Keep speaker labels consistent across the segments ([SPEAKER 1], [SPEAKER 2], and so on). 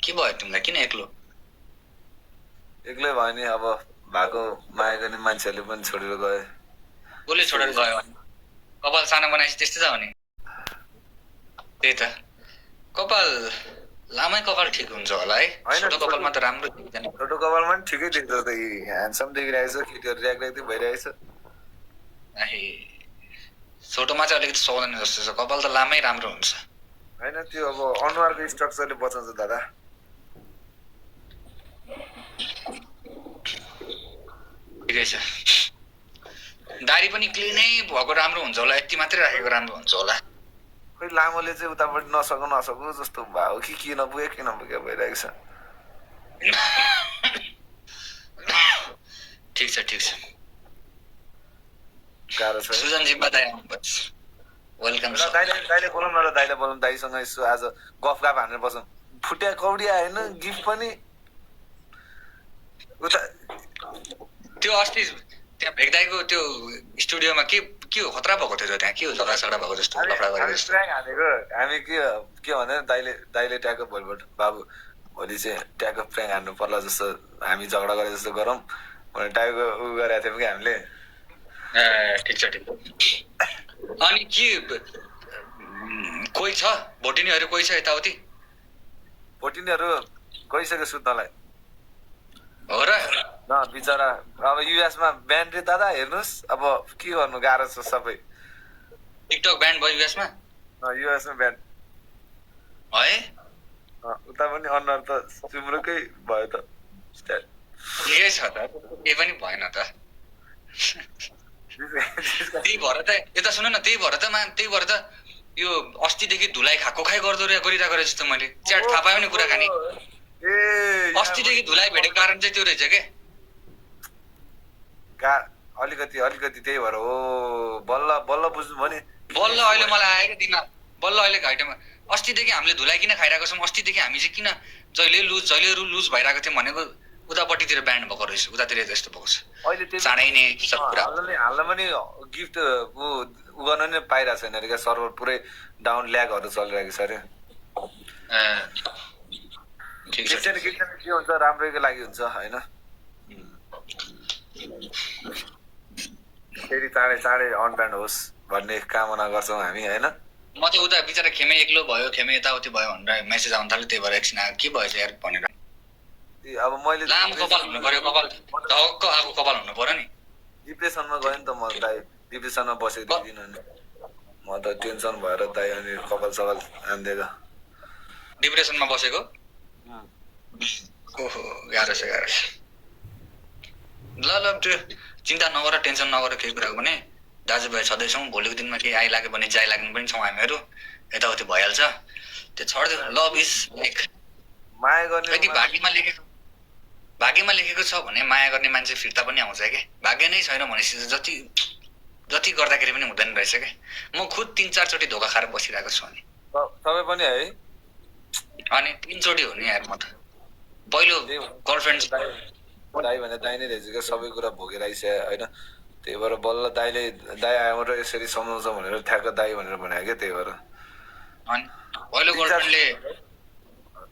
[SPEAKER 1] के भयो तिमीलाई? किन एक्लो
[SPEAKER 2] एक्लै भयो नि। अब भएको माया गर्ने मान्छेहरूले पनि छोडेर गए।
[SPEAKER 1] कसले छोडेर गयो? कपाल सानो बनाएपछि त्यस्तै त हो नि। त्यही त कपाल लामै कपाल ठिक हुन्छ होला है। छोटो कपालमा त राम्रो देखिँदैन।
[SPEAKER 2] छोटो कपालमा पनि ठिकै देख्छ त, ह्यान्डसम देखिरहेछ, केटीहरू र्याक्दै भइरहेछ।
[SPEAKER 1] छोटोमा चाहिँ अलिकति सौदैन जस्तो छ। कपाल त लामै राम्रो हुन्छ
[SPEAKER 2] होइन, त्यो अब अनुहारको स्ट्रक्चरले बचाउँछ दादा।
[SPEAKER 1] ठिकै छ। दारी पनि क्लिनै भएको राम्रो हुन्छ होला, यति मात्रै राखेको राम्रो हुन्छ होला।
[SPEAKER 2] खोइ लामोले चाहिँ उतापट्टि नसकु जस्तो भयो कि के नपुगे भइरहेको छ।
[SPEAKER 1] ठिक छ ठिक छ।
[SPEAKER 2] गाह्रो छ।
[SPEAKER 1] सुजन जिम्बा दाइ आउनुपर्छ। Welcome sir.
[SPEAKER 2] दाइले बोलाउँ न ल, दाइले बोलाउँ, दाइसँग यसो आज गफ हानेर बसौँ। फुट्या कौडिया होइन, गिफ्ट पनि उता।
[SPEAKER 1] त्यो अस्ति त्यहाँ भेग्दाईको त्यो स्टुडियोमा के हो खतरा भएको थियो? त्यहाँ के हो झगडा सगडा भएको जस्तो लफडा गरेको जस्तो?
[SPEAKER 2] हानेको हामी के भने दाइले ट्याग भोलिपल्ट बाबु भोलि चाहिँ ट्याग प्र्याङ हान्नु पर्ला जस्तो, हामी झगडा गरे जस्तो गरौँ भने टाइप उ गरेको थियौँ कि हामीले।
[SPEAKER 1] ठिक छ ठिक छ। अनि के कोही छ भोटिनीहरू? कोही छ यताउति?
[SPEAKER 2] भोटिनीहरू गइसक्यो सुत्नलाई।
[SPEAKER 1] हो र?
[SPEAKER 2] न बिचरा अब युएसमा ब्यान रे दादा, हेर्नुहोस् अब के गर्नु, गाह्रो छ सबै।
[SPEAKER 1] टिकटक ब्यान भयो युएसमा?
[SPEAKER 2] युएसमा ब्यान
[SPEAKER 1] है।
[SPEAKER 2] उता पनि अनुहार त चुम्रोकै भयो त।
[SPEAKER 1] ठिकै छ त, केही पनि भएन त। त्यही भएर त यता सुन न, त्यही भएर त यो अस्तिदेखि धुलाई खाएको गरिरहेको रहेछ त। मैले च्याट थाहा पायो नि कुराकानी। अस्तिदेखि धुलाई भेटेको कारण चाहिँ त्यो रहेछ के?
[SPEAKER 2] अलिकति त्यही भएर हो। बल्ल बुझ्नु भयो नि।
[SPEAKER 1] बल्ल अहिले मलाई आयो क्या दिमाग। बल्ल अहिले घाइटेमा अस्तिदेखि हामीले धुलाई किन खाइरहेको छौँ? अस्तिदेखि हामी चाहिँ किन जहिले लुज भइरहेको थियौँ भनेको उतापट्टितिर ब्यान्ड भएको रहेछ, उतातिर यस्तो भएको छ। चाँडै नै
[SPEAKER 2] हाल्न पनि गिफ्ट उ गर्न नै पाइरहेको छैन अरे क्या, सर्भर पुरै डाउन, ल्यागहरू चलिरहेको छ अरे। के हुन्छ, राम्रैको लागि हुन्छ होइन। फेरि चाँडै अनब्यान्ड होस् भन्ने कामना गर्छौँ हामी होइन।
[SPEAKER 1] म चाहिँ उता बिचरा खेमे एक्लो भयो, खेमे यताउति भयो भनेर मेसेज आउनु थाल्यो। त्यही भएर एकछिन के भएछ यार भनेर।
[SPEAKER 2] अब मैले
[SPEAKER 1] लामो कपाल हुनु पर्यो, कपाल ढक्क आएको कपाल हुनु पर्यो नि।
[SPEAKER 2] डिप्रेसनमा गएँ नि त म, दाइ डिप्रेसनमा बसेको दिनु नि म त, टेन्सन भएर दाइ अनि कपाल सपाल हानिदिएको।
[SPEAKER 1] डिप्रेसनमा बसेको? ओहो गाह्रो छ। ल त्यो चिन्ता नगर, टेन्सन नगर केही कुराको पनि। दाजुभाइ छँदैछौँ, भोलिको दिनमा केही आइलाग्यो भने जाइ लाग्नु पनि छौँ हामीहरू, यताउति भइहाल्छ। त्यो छोडिदियो। लभ इज लाइक
[SPEAKER 2] माया गर्ने।
[SPEAKER 1] यदि भाग्यमा लेखेको छ भने माया गर्ने मान्छे फिर्ता पनि आउँछ क्या। भाग्य नै छैन भनेपछि जति गर्दाखेरि पनि हुँदैन रहेछ क्या। म खुद 3-4 चोटि धोका खाएर बसिरहेको छु। अनि
[SPEAKER 2] तपाईँ पनि है?
[SPEAKER 1] अनि 3 चोटि हो नि यार। म त पहिलो गर्लफ्रेन्ड
[SPEAKER 2] दाइ भने दाइ नै रहेछ क्या, सबै कुरा भोगेर आइसक्यो होइन। त्यही भएर बल्ल दाइ आएर यसरी सम्झाउँछ भनेर ठ्याक्क दाइ भनेर भनेको क्या। त्यही भएर
[SPEAKER 1] अनि पहिलो गर्लफ्रेन्डले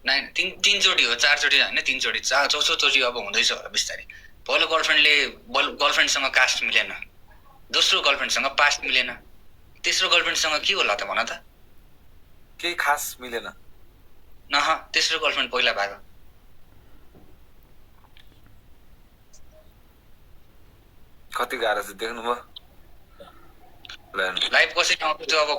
[SPEAKER 1] 3 चोटि हो, 4 चोटि होइन, 3 चोटि, चौथो चोटि अब हुँदैछ होला बिस्तारै। पहिलो गर्लफ्रेन्डले गर्लफ्रेन्डसँग कास्ट मिलेन, दोस्रो गर्लफ्रेन्डसँग पास्ट मिलेन, तेस्रो गर्लफ्रेन्डसँग के होला त भन त?
[SPEAKER 2] केही खास मिलेन।
[SPEAKER 1] तेस्रो गर्लफ्रेन्ड पहिला भएको।
[SPEAKER 2] कति गाह्रो छ देख्नु भयो।
[SPEAKER 1] लाइफ कसरी आउँछ अब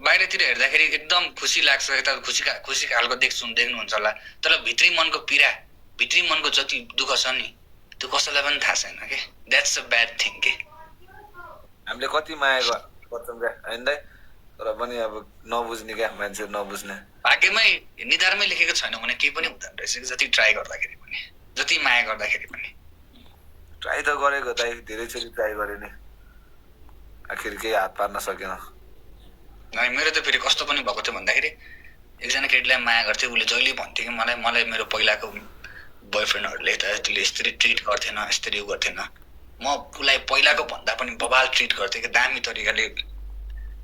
[SPEAKER 1] बाहिरतिर हेर्दाखेरि एकदम खुसी लाग्छ, यता खुसी खालको देख्नुहुन्छ होला, तर भित्री मनको पीडा, भित्री मनको जति दुःख छ नि त्यो कसैलाई पनि थाहा छैन के। द्याट्स अ ब्याड थिङ के।
[SPEAKER 2] हामीले कति माया गर्छौँ क्या होइन दाइ, तर पनि अब नबुझ्ने क्या, मान्छे नबुझ्ने।
[SPEAKER 1] भाग्यमै निधारमै लेखेको छैन भने केही पनि हुँदैन रहेछ। जति ट्राई गर्दाखेरि पनि, जति माया गर्दाखेरि पनि।
[SPEAKER 2] ट्राई त गरेको दाइ, धेरैचोटि ट्राई गरेँ नि, आखिर केही हात पार्न सकेन।
[SPEAKER 1] मेरो त फेरि कस्तो पनि भएको थियो भन्दाखेरि, एकजना केटीलाई माया गर्थ्यो, उसले जहिले भन्थ्यो कि मलाई मेरो पहिलाको बोयफ्रेन्डहरूले त त्यसले यसरी ट्रिट गर्थेन, यसरी उ गर्थेन। म उसलाई पहिलाको भन्दा पनि बबाल ट्रिट गर्थेँ कि, दामी तरिकाले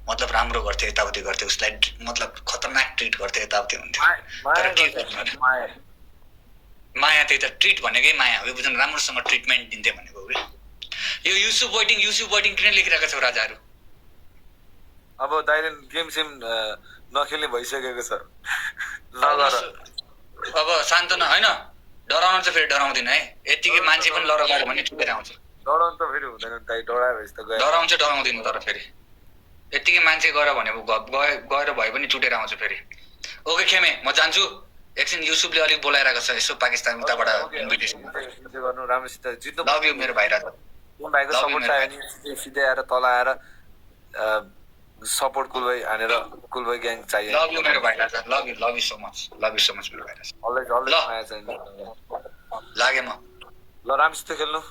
[SPEAKER 1] मतलब राम्रो गर्थे यताउति गर्थे उसलाई मतलब खतरनाक ट्रिट गर्थे यताउति हुन्थ्यो तर के गर्नु माया त्यही त ट्रिट भनेकै माया हो बुझ्नु राम्रोसँग ट्रिटमेन्ट दिन्थे भनेको हो यो युसुफ वेटिङ किन लेखिरहेको छौ राजाहरू
[SPEAKER 2] अब दाइले गेम सेम नखेल्ने भइसकेको छ
[SPEAKER 1] अब शान्त न होइन डराउनु चाहिँ फेरि डराउँदिन है यतिकै मान्छे पनि लर गयो भने छुटेर आउँछ
[SPEAKER 2] डराउनु त फेरि हुँदैन दाइ डरायो भएपछि त गयो
[SPEAKER 1] डराउनु चाहिँ डराउँदिन तर फेरि यतिकै मान्छे गएर भने गएर भए पनि छुटेर आउँछ फेरि ओके खेमे म जान्छु एकछिन युसुफले अलिक बोलाइरहेको छ यसो पाकिस्तान उताबाट इन्भिटेसन
[SPEAKER 2] गर्नु राम्रोसित जित्नु
[SPEAKER 1] लभ यु मेरो भाइ राजा
[SPEAKER 2] भाइको सपोर्ट चाहियो नि सिधै आएर तल आएर सपोर्ट कुलभाइ हानेर कुलभाइ ग्याङ चाहियो
[SPEAKER 1] लभ यु मेरो भाइ राजा लभ यु सो मच मेरो भाइ राजा
[SPEAKER 2] अलवेज माया चाहिन्छ
[SPEAKER 1] लागे म
[SPEAKER 2] ल राम्रोसित खेल्नु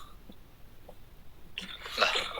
[SPEAKER 1] ल